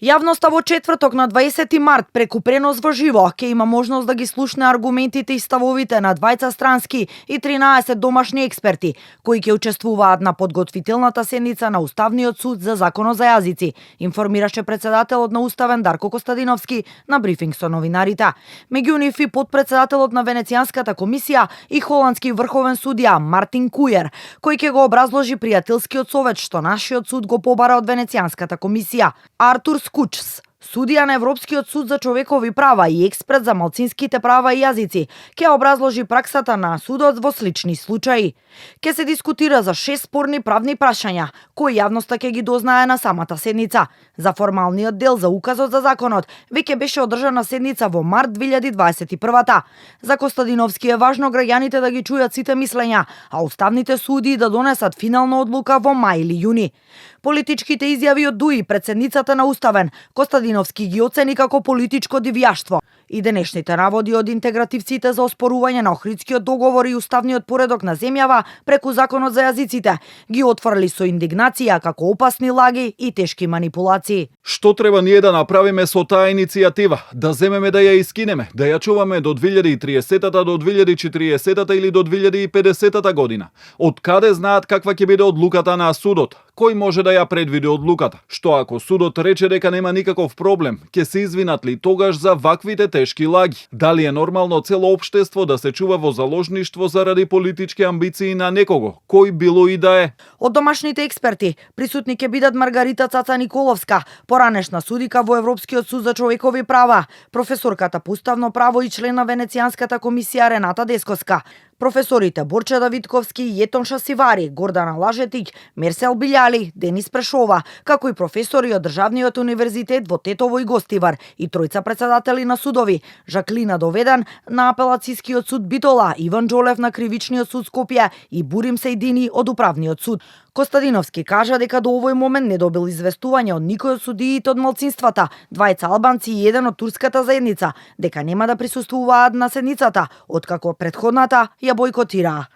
Јавноста во четврток на 20 март преку пренос во живо ќе има можност да ги слушне аргументите и ставовите на 20 странски и 13 домашни експерти кои ќе учествуваат на подготвителната седница на Уставниот суд за законот за јазици, информираше председателот на Уставен Дарко Костадиновски на брифинг со новинарите. Меѓу нив и подпредседателот на Венецијанската комисија и холандски врховен судија Мартин Кујер, кој ќе го образложи пријателскиот совет што нашиот суд го побара од Венецијанската комисија. Артур Скучс, судија на Европскиот суд за човекови права и експерт за малцинските права и јазици, ќе образложи праксата на судот во слични случаи. Ќе се дискутира за 6 спорни правни прашања, кои јавноста ќе ги дознае на самата седница. За формалниот дел за указот за законот веќе беше одржана седница во март 2021. За Костадиновски е важно граѓаните да ги чујат сите мислења, а уставните судии да донесат финална одлука во мај или јуни. Политичките изјави од Дуи, председницата на Уставен, Костадиновски ги оцени како политичко дивјаштво. И денешните наводи од интегративците за оспорување на Охридскиот договор и уставниот поредок на земјава преку законот за јазиците ги отфрли со индигнација како опасни лаги и тешки манипулации. Што треба ние да направиме со таа иницијатива? Да земеме да ја искинеме, да ја чуваме до 2030-та, до 2040-та или до 2050-та година? Од каде знаат каква ќе биде одлуката на судот? Кој може да ја предвиди одлуката? Што ако судот рече дека нема никаков проблем, ќе се извинат ли тогаш за ваквите тешки лаги? Дали е нормално цело општество да се чува во заложништво заради политички амбиции на некого, кој било и да е? Од домашните експерти присутни ќе бидат Маргарита Цаца Николовска, поранешна судика во Европскиот суд за човекови права, професорката по уставно право и член на Венецијанската комисија Рената Дескоска, професорите Борче Давидковски, Јетон Шасивари, Гордана Лажетиќ, Мерсел Билјали, Денис Прешова, како и професори од Државниот универзитет во Тетово и Гостивар и тројца председатели на судови, Жаклина Доведен на апелацијскиот суд Битола, Иван Џолев на кривичниот суд Скопје и Бурим Сејдини од управниот суд. Костадиновски кажа дека до овој момент не добил известување од никој од судиите од малцинствата, двајца албанци и еден од турската заедница, дека нема да присуствуваат на седницата, откако претходната ја бојкотираа.